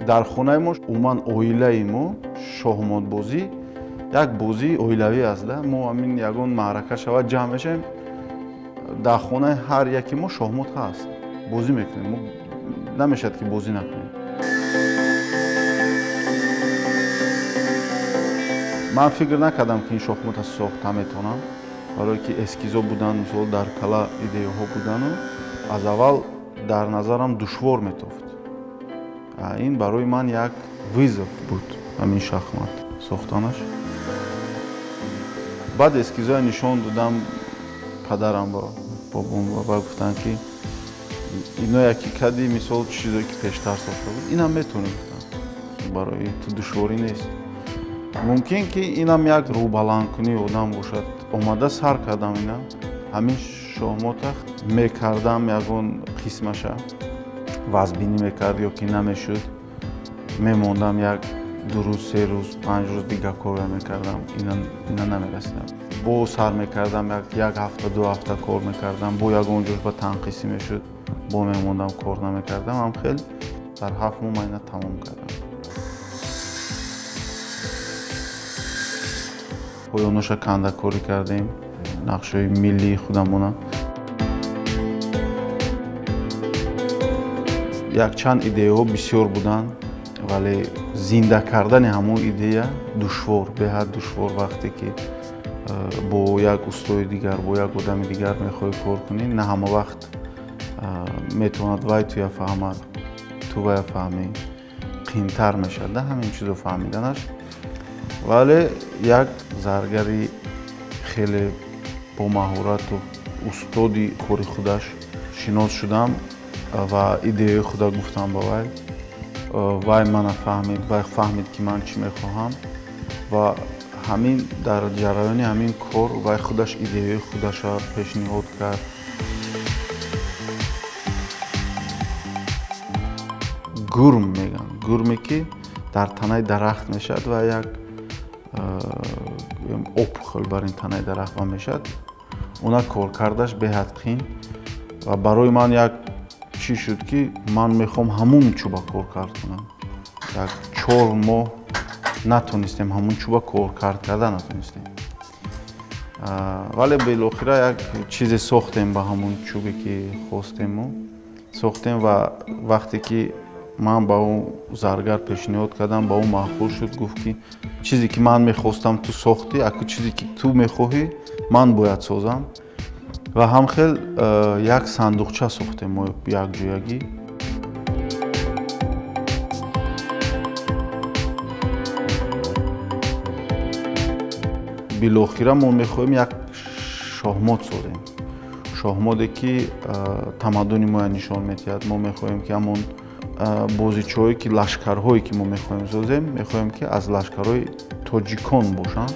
Дар хонаи мо, умуман оилаи мо, шоҳмотбозӣ як бозии оилавӣ аст. Мо ҳамин ягон маърака шавад, ҷамъ мешавем, дар хонаи ҳар яке мо шоҳмот ҳаст, бозӣ мекунем. Мо намешавад ки бозӣ накунем. Ман фикр накардам, ки ин шоҳмота сохта метавонам, барое ки эскизо буданд, мисол дар кала идеяҳо будану аз аввал дар назарам душвор метофт. Ин барои ман як вызов буд, ҳамин шахмат сохтанаш. Баъд эскизоя нишон додам падарам ба бобом ва гуфтанд, ки ино яке кади, мисол чизое ки пештар сохта буд, инам метавонӣ, гуфтанд, барои ту душворӣ нест. Мумкин ки инам як рӯбаландкунии одам бошад. Омада сар кардам, ина ҳамин шоҳмота мекардам, ягон қисмаша вазбинӣ мекард ё ки намешуд, мемондам як 2 рӯз, 3 рӯз, 5 рӯз дигар корро мекардам, ина намерасидам. Бо сар мекардам, як ҳафта, 2 ҳафта кор мекардам, бо ягон ҷош ба танқисӣ мешуд, бо мемондам, кор намекардам. Ҳам хел дар 7 моҳ ман ина тамом кардам. Поёноша кандакорӣ кардем, нақшҳои миллии худамона. Якчанд идеяҳо бисёр буданд, вале зинда кардани ҳамон идея душвор, беҳад душвор. Вақте ки бо як устои дигар, бо як одами дигар мехоҳӣ кор кунӣ, на ҳама вақт метавонад вай туя фаҳмад, ту вая фаҳмӣ, қиинтар мешавад ҳамин чизо фаҳмиданаш. Вале як заргари хеле бомаҳорату устоди кори худаш шинос шудам ва идеяи худа гуфтам ба вай. Вай мана фаҳмид, вай фаҳмид, ки ман чӣ мехоҳам, ва ҳамин дар ҷараёни ҳамин кор вай худаш идеяи худаша пешниҳод кард. Гурм мегӯянд, гурме ки дар танаи дарахт мешавад ва як опухол бар ин танаи дарахт ва мешавад. Она коркардаш беҳад қин ва барои ман як чӣ шуд, ки ман мехоҳам ҳамун чӯба коркард кунам. Як 4 моҳ натонистем ҳамун чӯба коркард карда натонистем. Вале билохира як чизе сохтем ба ҳамун чӯбе ки хостему сохтем, ва вақте ки ман ба ӯ заргар пешниҳод кардам, ба ӯ маъқул шуд, гуфт ки чизе ки ман мехостам ту сохтӣ, аку чизе ки ту мехоҳӣ ман бояд созам. Ва ҳамхел як сандуқча сохтем мо якҷоягӣ. Билохира мо мехоҳем як шоҳмот созем, шоҳмоте ки тамаддуни моя нишон медиҳад. Мо мехоҳем ки ҳамон бозичаҳое ки лашкарҳое ки мо мехоҳем созем, мехоҳем ки аз лашкарҳои тоҷикон бошанд.